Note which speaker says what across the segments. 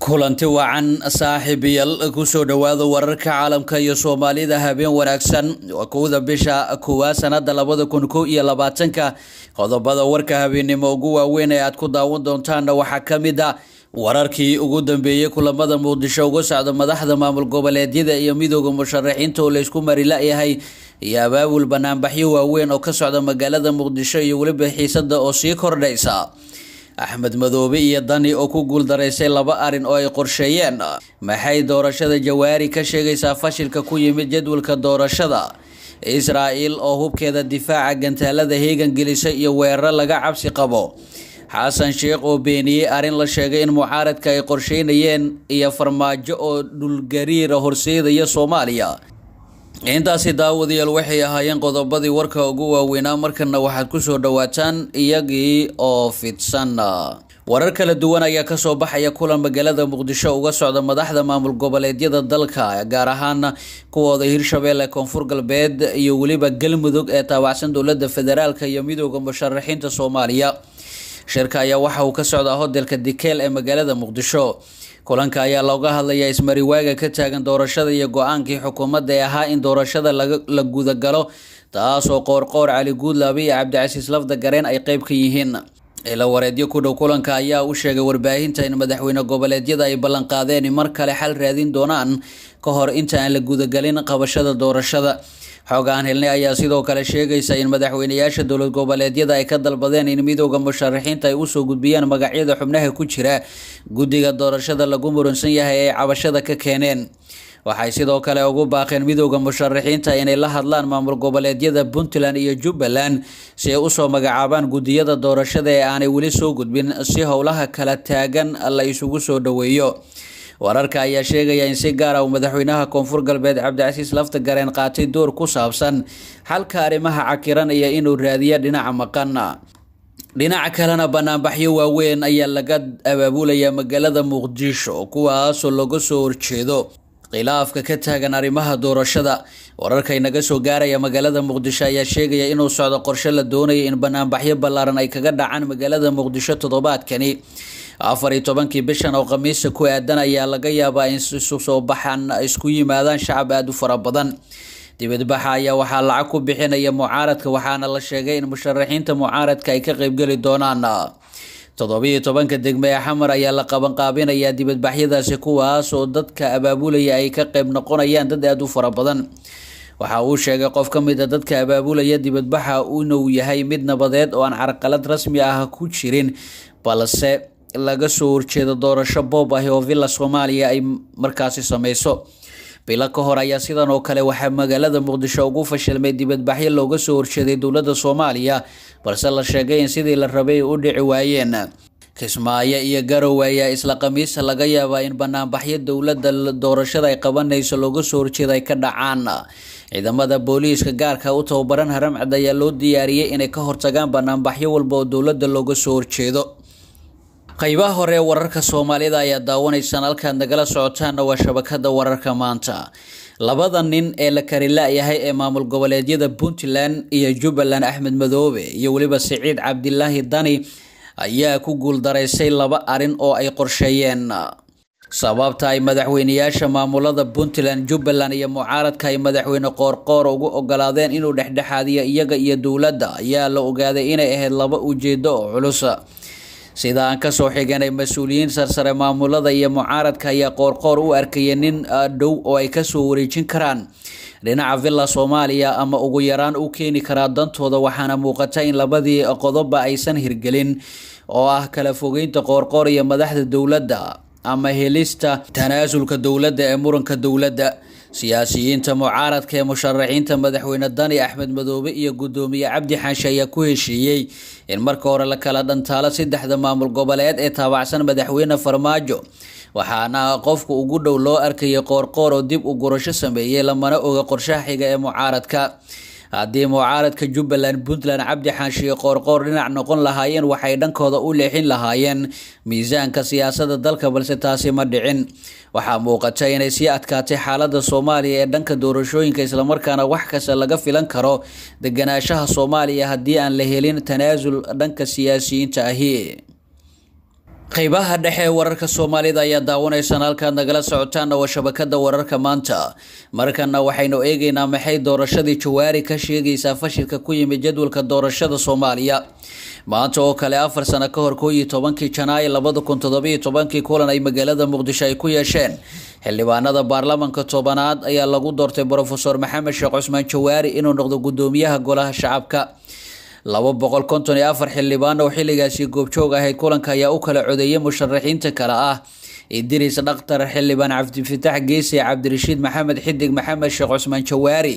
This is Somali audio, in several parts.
Speaker 1: Kulanti wacan, saaxiibayaal, kusoo dhawaada wararka caalamka iyo Soomaalida. Habeen wanaagsan. Waa 1da bisha 1aad sanada 2021-ka. Qodobada warka habeennimo ugu waaweyn ee aad ku daawan doontaanna waxaa ka mid ah wararkii ugu dambeeyey kulamada Muqdisho uga socda madaxda maamul goboleedyada iyo midooda musharaxiinta oo laysku mari la-yahay, iyo abaabul banaanbaxyo waaweyn oo ka socda magaalada Muqdisho, iyo weliba xiisada oo sii kordhaysa. Axmed Madoobe iyo Dani oo ku guuldaraysay laba arin oo ay qorsheeyeen. Maxay doorashada Jawaari ka sheegaysaa fashilka ku yimid jadwalka doorashada? Israel oo hubkeeda difaaca gantaalada heegan gelisay iyo weeraro laga cabsi qabo. Xasan Sheekh oo beeniyey arrin la sheegay in mucaaradka ay qorsheynayeen, iyo Farmaajo oo dhulgariira horseedaya Soomaaliya. Intaasi, daawadayaal, waxay ahaayeen qodobadii warka ugu waaweynaa. Markana waxaad kusoo dhawaataan iyagii oo fidsan. Warar kala duwan ayaa kasoo baxaya kulan magaalada Muqdisho uga socda madaxda maamul goboleedyada dalka, gaar ahaan kuwooda Hirshabeelle, Koonfur Galbeed iyo weliba Galmudug ee taabacsan dowlada federaalka iyo midooda musharaxiinta Soomaaliya. Shirka ayaa waxa uu ka socdaa hotelka Dikeel ee magaalada Muqdisho. Kulanka ayaa looga hadlayaa ismariwaaga ka taagan doorashada iyo go-aankii xukuumadda ee ahaa in doorashada la gudagalo, taasoo Qoorqoor, Cali Guudlaabe iyo Cabdicasiis Lafda Gareen ay qeyb ka yihiin. Ila wareedyo ku dhow kulanka ayaa u sheegay warbaahinta in madaxweyne goboleedyada ay ballanqaadeen in mar kale xal raadin doonaan ka hor inta aan la gudagalin qabashada doorashada. Xog aan helnay ayaa sidoo kale sheegaysa in madaxweyneyaasha dowlad goboleedyada ay ka dalbadeen in midooda musharaxiinta ay usoo gudbiyaan magacyada xubnaha ku jira guddiga doorashada lagu muransan yahay ay cabashada ka keeneen. Waxay sidoo kale ugu baaqeen midooda musharaxiinta inay la hadlaan maamul goboleedyada Puntland iyo Jubbaland si ay usoo magacaabaan guddiyada doorashada ee aanay weli soo gudbin, si howlaha kala taagan la isugu soo dhaweeyo. Wararka ayaa sheegaya in si gaar ah uu madaxweynaha Koonfur Galbeed Cabdicasiis Lafta Gareen qaatay door ku saabsan xalka arrimaha cakiran iyo inuu raadiyo dhinaca maqan. Dhinaca kalena, banaanbaxyo waaweyn ayaa laga abaabulayaa magaalada Muqdisho, kuwaasoo looga soo horjeedo khilaafka ka taagan arrimaha doorashada. Wararka inaga soo gaaraya magaalada Muqdisho ayaa sheegaya inuu socdo qorshe la doonaya in banaanbaxyo ballaaran ay kaga dhacaan magaalada Muqdisho toddobaadkani. 14-kii bishan oo Khamiisa ku aadan ayaa laga yaabaa in isu soo baxaan isku yimaadaan shacab aada u fara badan. Dibadbaxa ayaa waxaa lacag ku bixinaya mucaaradka, waxaana la sheegay in musharaxiinta mucaaradka ay ka qeybgeli doonaan. 17-ka degme ee Xamar ayaa la qabanqaabinayaa dibadbaxyadaasi, kuwaas oo dadka abaabulaya ay ka qeyb noqonayaan dad aada u fara badan. Waxa uu sheegay qof ka mid a dadka abaabulaya dibadbaxa inuu yahay mid nabadeed oo aan carqalad rasmi ah ku jirin, balse laga soo horjeedo doorasho boob ahi oo Villa Soomaaliya ay markaasi sameyso. Bilo ka hor ayaa sidan oo kale waxaa magaalada Muqdisho ugu fashilmay dibadbaxyo looga soo horjeeday dowladda Soomaaliya, balse la sheegay in sidii la rabay u dhici waayeen. Kismaayo iyo Garowe ayaa isla Khamiisa laga yaabaa in banaanbaxyo dowladda doorashada ay qabanayso looga soo horjeeda ay ka dhacaan. Ciidamada booliiska gaarka u tababaran Haramcad ayaa loo diyaariyey inay ka hortagaan banaanbaxyo walba oo dowladda looga soo horjeedo. Qaybaha hore ee wararka Soomaalida ayaa daawanaysaan, halkaad nagala socotaanna waa shabakada Wararka Maanta. Labada nin ee la kari la-yahay ee maamul goboleedyada Puntland iyo Jubbaland, Axmed Madoobe iyo weliba Siciid Cabdilaahi Dani, ayaa ku guuldaraysay laba arin oo ay qorsheeyeen. Sababta ay madaxweyneyaasha maamulada Puntland, Jubbaland iyo mucaaradka ay madaxweyne Qoorqoor ugu ogolaadeen inuu dhexdhexaadiyo iyaga iyo dowladda ayaa la ogaaday inay ahayd laba ujeedo oo culus. Sida aan kasoo xiganay mas-uuliyiin sarsare, maamulada iyo mucaaradka ayaa Qoorqoor u arkaya nin dhow oo ay kasoo wareejin karaan dhinaca Villa Soomaaliya ama ugu yaraan u keeni karaa dantooda. Waxaana muuqata in labadii qodobba aysan hirgelin, oo ah kala fogeynta Qoorqoor iyo madaxda dowladda ama helista tanaasulka dowladda ee muranka dowladda. Siyaasiyiinta mucaaradka ee musharaxiinta madaxweyne Dani, Axmed Madoobe iyo guddoomiye Cabdi Xaashi ayaa ku heshiiyey in marka hore la kala dhantaalo saddexda maamul goboleed ee taabacsan madaxweyne Farmaajo, waxaana qofka ugu dhow loo arkayay Qoorqoor oo dib u gurasho sameeyey. Lamana oga qorshaha xiga ee mucaaradka. Haddii mucaaradka Jubbaland, Puntland, Cabdi Xaashi iyo Qoorqoor dhinac noqon lahaayeen, waxay dhankooda u leexin lahaayeen miisaanka siyaasadda dalka, balse taasi ma dhicin. Waxaa muuqata inay sii adkaatay xaaladda Soomaaliya ee dhanka doorashooyinka, islamarkaana wax kasta laga filan karo deganaanshaha Soomaaliya haddii aan la helin tanaasul dhanka siyaasiyiinta ahi. Qaybaha dhexe ee wararka Soomaalida ayaa daawanaysan, halkaad nagala socotaana waa shabakada wararka maanta. Markana waxaynu eegaynaa maxay doorashadii Jawaari ka sheegaysaa fashilka ku yimid jadwalka doorashada Soomaaliya. Maanta oo kale 4 sano ka hor 11-kii Janaayo 2017 kulan ay magaalada Muqdisho ay ku yeesheen xildhibaanada baarlamaanka 10aad ayaa lagu doortay Professor Maxamed Sheekh Cusmaan Jawaari inuu noqdo gudoomiyaha golaha shacabka. 254 xildhibaan oo xilligaasi goobjoog ahayd kulanka ayaa u kala codeeyay musharaxiinta kale ah Idris Dhakhtar, xildhibaan Cabdifitaax Geesi, Cabdirashiid Maxamed Xidig, Maxamed Sheekh Cusmaan Jawaari.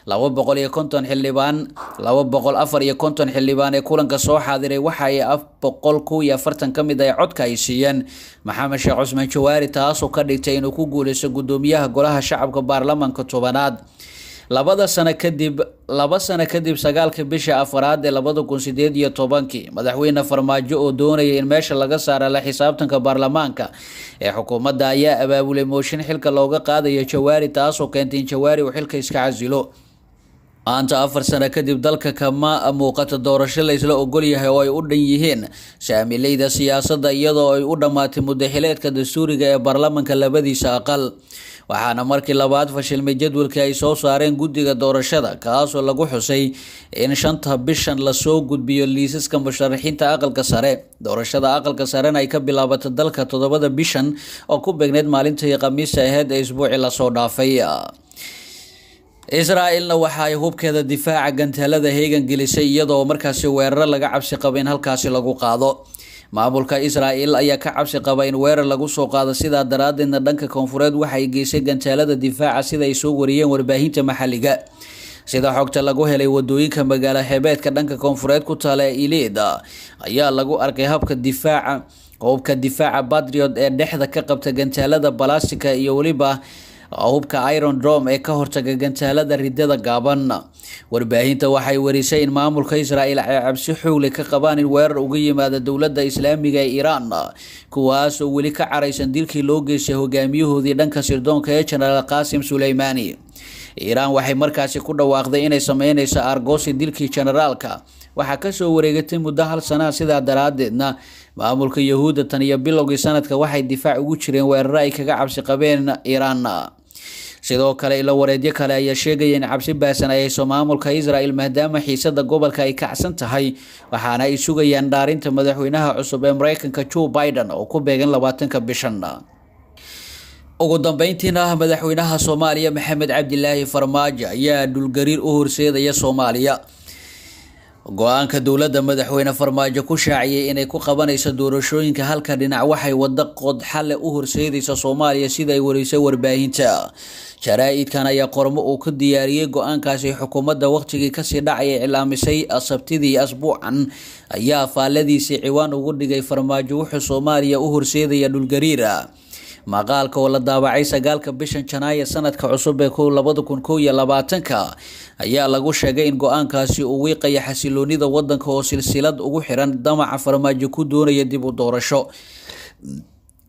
Speaker 1: 250 xildhibaan, 254 xildhibaan ee kulanka soo xaadiray waxa ay 141 ka mid ah codka ay siiyeen Maxamed Sheekh Cusmaan Jawaari, taasoo ka dhigtay inuu ku guuleysto gudoomiyaha golaha shacabka baarlamaanka 10aad. 2 sano kadib, 2 sano kadib 9-ka bisha afraad ee 2018 madaxweyne Farmaajo oo doonaya in meesha laga saaro la xisaabtanka baarlamaanka ee xukuumadda ayaa abaabulay mooshin xilka looga qaadayo Jawaari, taasoo keentay in Jawaari uu xilka iska casilo. Maanta 4 sano kadib dalka kama muuqato doorasho la isla ogol yahay oo ay u dhan yihiin saamileyda siyaasadda, iyadoo ay u dhammaatay muddaxileedka dastuuriga ee baarlamaanka labadiisa aqal. Waxaana markii labaad fashilmay jadwalkii ay soo saareen guddiga doorashada, kaasoo lagu xusay in 5-ta bishan lasoo gudbiyo liisaska musharaxiinta aqalka sare. Doorashada aqalka sarena ay ka bilaabato dalka 7-da bishan oo ku beegneyd maalintii Khamiista ahayd ee isbuucii lasoo dhaafay. Israa'iilna waxa ay hubkeeda difaaca gantaalada heegan gelisay, iyadoo markaasi weeraro laga cabsi qabo in halkaasi lagu qaado. Maamulka Israa'iil ayaa ka cabsi qaba in weerar lagu soo qaado, sidaa daraaddeedna dhanka koonfureed waxay geysay gantaalada difaaca, sida ay soo wariyeen warbaahinta maxalliga. Sida xogta lagu helay, wadooyinka magaalo xeebeedka dhanka koonfureed ku taala ee Iliida ayaa lagu arkay habka difaaca hubka difaaca Patriot ee dhexda ka qabta gantaalada balastika iyo weliba hubka Iron Dome ee ka hortaga gantaalada ridada gaaban. Warbaahinta waxay warisay in maamulka Israa'iil ay cabsi xoog leh ka qabaan in weerar uga yimaada dowladda Islaamiga ee Iiraan, kuwaas oo weli ka caraysan dilkii loo geystay hogaamiyahoodii dhanka sirdoonka ee Jenaraal Qaasim Suleymaani. Iiraan waxay markaasi ku dhawaaqday inay sameynayso aargoosi dilkii generaalka. Waxaa kasoo wareegatay muddo 1 sano, sidaa daraaddeedna maamulka Yahuudda tan iyo bilowgii sanadka waxay difaac ugu jireen weeraro ay kaga cabsi qabeen Iiraan. Sidoo kale ilo wareedyo kale ayaa sheegaya in cabsi baahsan ay hayso maamulka Israa'iil, maadaama xiisada gobolka ay kacsan tahay, waxaana ay sugayaan dhaarinta madaxweynaha cusub ee Mareykanka Joe Biden oo ku beegan 20-ka bishan. Ugu dambeyntiina madaxweynaha Soomaaliya Maxamed Cabdilaahi Farmaajo ayaa dhulgariir u horseedaya Soomaaliya. Go-aanka dowladda madaxweyne Farmaajo ku shaaciyay inay ku qabanayso doorashooyinka halka dhinac waxay wada qodxale u horseedaysa Soomaaliya, sida ay warisay warbaahinta. Jaraa'idkan ayaa qormo uu ku diyaariyey go-aankaasi xukuumadda waqtigii kasii dhacaya iclaamisay Sabtidii asbuucan ayaa faalladiisii ciwaan ugu dhigay Farmaajo wuxuu Soomaaliya u horseedaya dhulgariira. Maqaalka oo la daabacay 9-ka bishan Janaayo sanadka cusub ee 2021 ayaa lagu sheegay in go-aankaasi uu wiiqaya xasiloonida wadanka oo silsilad ugu xiran damaca Farmaajo ku doonaya dib u doorasho,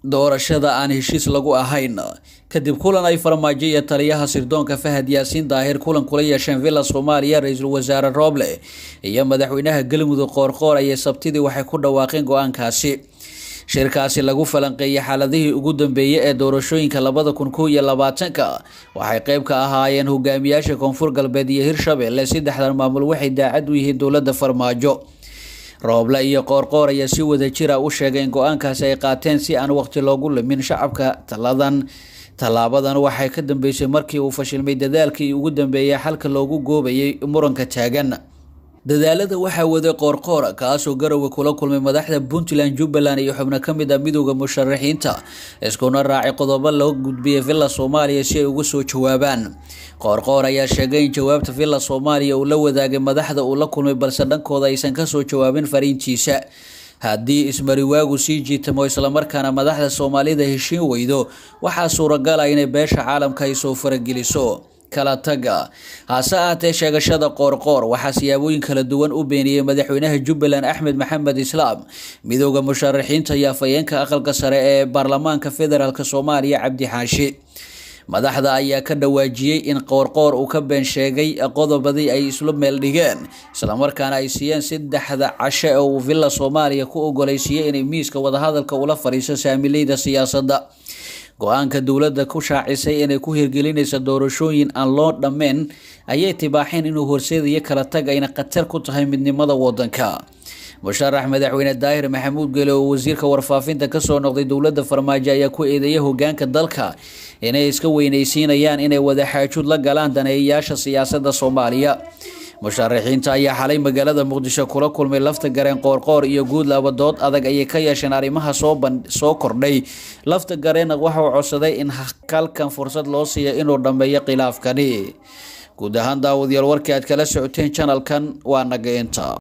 Speaker 1: doorashada aan heshiis lagu ahayn. Kadib kulan ay Farmaajo iyo taliyaha sirdoonka Fahad Yaasiin Daahir kulan kula yeesheen Villa Soomaaliya, ra-iisul wasaare Rooble iyo madaxweynaha Galmudug Qoorqoor ayay Sabtidii waxay ku dhawaaqeen go-aankaasi. Shirkaasi lagu falanqeeyay xaaladihii ugu dambeeyay ee doorashooyinka 2021 waxay qayb ka ahaayeen hogaamiyaasha Koonfur Galbeed iyo Hirshabelle. Saddexdan maamul waxay daacad u yihiin dowladda Farmaajo. Rooble iyo Qoorqoor ayaa si wada jira u sheegay in go-aankaasi ay qaateen si aan waqti loogu lumin shacabka. Taladan tallaabadan waxay ka dambeysay markii uu fashilmay dadaalkii ugu dambeeyay xalka loogu goobayay muranka taagan. Dadaalada waxaa waday Qoorqoor, kaasoo Garowe kula kulmay madaxda Puntland, Jubbaland iyo xubno ka mid ah midowda musharaxiinta, iskuna raacay qodobo loo gudbiyay Villa Soomaaliya si ay uga soo jawaabaan. Qoorqoor ayaa sheegay in jawaabta Villa Soomaaliya uu la wadaagay madaxda uu la kulmay, balse dhankooda aysan kasoo jawaabin fariintiisa. Haddii ismariwaagu sii jiitamo islamarkaana madaxda Soomaalida heshiin weydo, waxaa suuragal ah inay beesha caalamka ay soo farageliso kala taga. Hase ahaatee sheegashada Qoorqoor waxaa siyaabooyin kala duwan u beeniyey madaxweynaha Jubbaland Axmed Maxamed Islaam, midowda musharaxiinta iyo afhayeenka aqalka sare ee baarlamaanka federaalk Soomaaliya Cabdi Xaashi. Madaxda ayaa ka dhawaajiyey in Qoorqoor uu ka been sheegay qodobadii ay isla meel dhigeen, islamarkaana ay siiyeen 3 casho ee uu Villa Soomaaliya ku ogolaysiiyey inay miiska wadahadalka ula fadhiiso saamileyda siyaasadda. Go-aanka dowladda ku shaacisay inay ku hirgelinayso doorashooyin aan loo dhammayn ayay tibaaxeen inuu horseedayo kala tag ayna khatar ku tahay midnimada wadanka. Musharax madaxweyne Daahir Maxamuud Geele oo wasiirka warfaafinta kasoo noqday dowladda Farmaajo ayaa ku eedeeyay hogaanka dalka inay iska weynaysiinayaan inay wada xaajood la galaan daneeyayaasha siyaasadda Soomaaliya. Musharaxiinta ayaa xalay magaalada Muqdisho kula kulmay lafta gareen Qoorqoor iyo Guudlaba. Dood adag ayay ka yeesheen arrimaha soo kordhay. Lafta gareen waxa uu codsaday in halkan fursad loo siiyo inuu dhammeeyo khilaafkani. Guud ahaan daawadayaal, warkii aad kala socoteen channelkan waa naga inta.